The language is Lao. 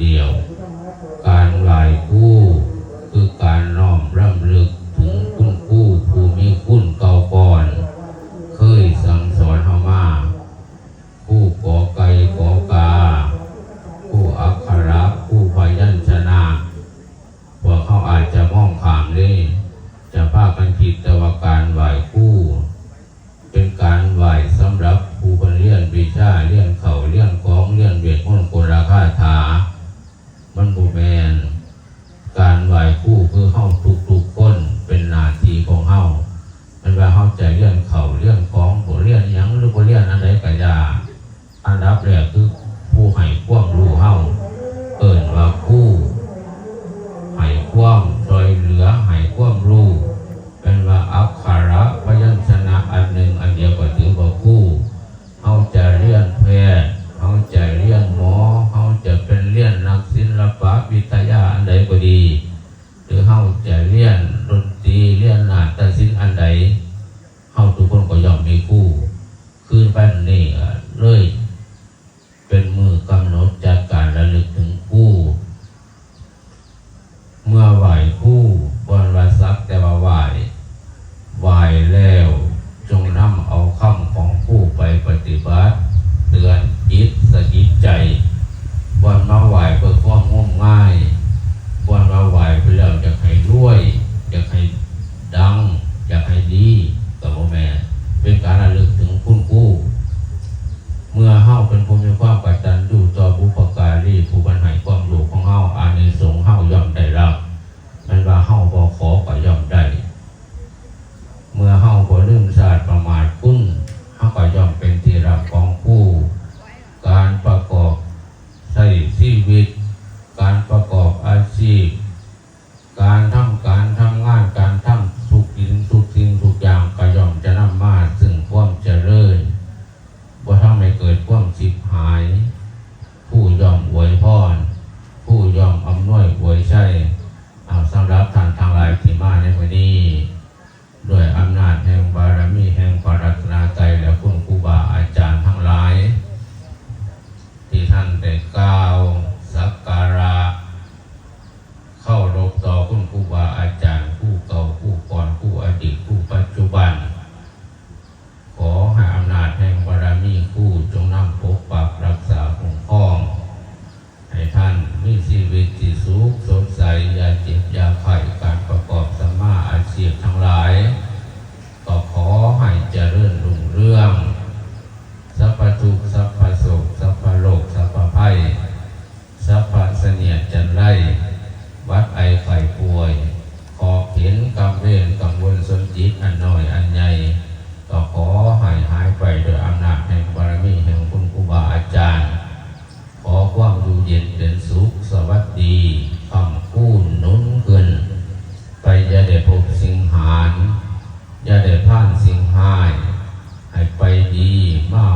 ດຽວ. ການໄຫວ້ຄູຄືການນ້ອມລຳລຶກເຖິງຄຸນຄູຜູ້ມີຄຸນເກົ່າກ່ອນ ເຄີຍສັ່ງສອນເຮົາມາ. ຄູກໍໄກ່ກໍກາ, ຄູອັກຂະລະ, ຄູພະຍັນຊະນະ, ພວກເຮົາອາດຈະມອງຂ້າມເດ້. ຈະພາກັນຄິດແຕ່ວ່າການໄຫວ້ຄູ ເປັນການໄຫວ້ສຳລັບຜູ້ເພິ່ນຮຽນວິຊາ, ຮຽນເຂົ້າ, ຮຽນຂອງ, ຮຽນເວດມົນກົນລະຄາຖາ. ມັນບໍ່ແມ່ນ. ການໄຫວ້ຄູຄືເຮົາທຸກໆຄົນເປັນໜ້າທີ່ຂອງເຮົາ. ແມ່ນວ່າເຮົາຈະຮຽນເຂົ້າ, ຮຽນຂອງ, ບໍ່ຮຽນຫຍັງ ຫຼື ບໍ່ຮຽນອັນໃດກະຢ່າ. ອັນດັບແລກຄືຜູ້ໃຫ້ຄວາມຮູ້ເຮົາ ເອີ້ນວ່າຄູ, ໃຫ້ຄວາມຊ່ວຍເຫຼືອ, ໃຫ້ຄວາມຮູ້, ແມ່ນວ່າອັກຂະລະພະຍັນຊະນະອັນໜຶ່ງອັນດຽວກໍຖືວ່າຄູ. ເຮົາຈະຮຽນແພດ, ເຮົາຈະຮຽນໝໍ, ເຮົາຈະເປັນຮຽນນັກສິນລະປະວິທະຍາອັນໃດກໍດີ ຫຼື ເຮົາຈະຮຽນດົນຕີ, ຮຽນນາດຕະສິນອັນໃດ, ເຮົາທຸກຄົນກໍຍ່ອມມີຄູ. ຄືນໄປມື້ນີ້ກໍເລີຍເປັນມື້ກຳນົດຈັດການລະລຶກເຖິງຄູ. ເມື່ອໄຫວ້ຄູ ບໍ່ແມ່ນວ່າສັກແຕ່ວ່າໄຫວ້, ໄຫວ້ແລ້ວຈົ່ງນຳເອົາຄຳຂອງຄູໄປປະຕິບັດ, ເຕືອນຈິດສະກິດໃຈ. ບໍ່ແມ່ນມາໄຫວ້ເພື່ອຄວາມງົມງາຍ, ບໍ່ແມ່ນມາໄຫວ້ໄປແລ້ວຢາກໃຫ້ລວຍ, ຢາກໃຫ້ ດັງ, ຢາກໃຫ້ດີ ກໍບໍ່ແມ່ນ. ເປັນການລະລຶກເຖິງຄຸນຄູ. ເມື່ອເຮົາເປັນຜູ້ມີຄວາມກະຕັນຍູຕໍ່ບຸບພະກາລີຜູ້ເພິ່ນໃຫ້ຄວາມຮູ້ຂອງເຮົາ, ອານິສົງເຮົາຍ່ອມໄດ້ຮັບ. ແມ່ນວ່າເຮົາບໍ່ຂໍກໍຍ່ອມໄດ້. ເມື່ອເຮົາບໍ່ລືມຊາດປະມາດຄຸນ, ເຮົາກໍຍ່ອມເປັນທີ່ຮັກຂອງຄູ. ການປະກອບໃຊ້ຊີວິດ, ການປະກອບອາຊີບ, ການທຳການທຳງານ, ການທຳທຸກສິ່ງ ທຸກສິ່ງທຸກຢ່າງ ກໍຍ່ອມຈະນຳມາເຊິ່ງຄວາມຈະເລີນ. ບໍ່ທຳໃຫ້ເກີດຄວາມຊິບຫາຍ. ຜູ້ຍ່ອມອວຍພອນ, ຜູ້ຍ່ອມອຳນວຍອວຍໄຊ. ເອົາ, ສຳລັບທ່ານທັງຫຼາຍທີ່ມາໃນມື້ນີ້, ດ້ວຍອຳນາດແຫ່ງບາລະມີແຫ່ງພະລັດຕະນະໄຕ ແລະ ຄຸນຄູບາອາຈານທັງຫຼາຍ ທີ່ທ່ານໄດ້ກ່າວສັກກາລະເຄົາລົບຕໍ່ຄຸນຄູບາອາຈານ, ຄູເກົ່າ, ຄູກ່ອນ, ຄູອະດີດ, ຄູປັດຈຸບັນ, ຂໍໃຫ້ອຳນາດແຫ່ງບາລະມີຄູຈົ່ງນຳປົກປັກລັກສາຄຸ້ມຄອງ ໃຫ້ທ່ານມີຊີວິດທີ່ສຸກສົດໃສ, ຢ່າເຈັບຢ່າໄຂ້, ການປະກອບສຳມາອາຊີບທັງຫຼາຍ ກໍຂໍໃຫ້ຈະເລີນຮຸ່ງເຮືອງ, ສັບພະທຸກ, ສັບພະໂສກ, ສັບພະໂລກ, ສັບພະໄພ, ສັບພະສະເໜຍດຈັນໄລ, ຫວັດໄອໄຂ້ປ່ວຍ, ຂອບເຂັນກຳເວນກັງວົນຊົນຈິດອັນນ້ອຍອັນໃຫຍ່ ກໍຂໍໃຫ້ຫາຍໄປດ້ວຍອຳນາດແຫ່ງບາລະມີແຫ່ງຄຸນຄູບາອາຈານ. ຂໍຄວາມຢູ່ເຢັນເປັນສຸກ, ສະຫວັດດີ, ຄ້ຳຄູນໜູນຂຶ້ນໄປ, ຢ່າໄດ້ພົບສິ່ງຫານ, ຢ່າໄດ້ຜ່ານສິ່ງຮ້າຍ, ໃຫ້ໄປດີ, ມາ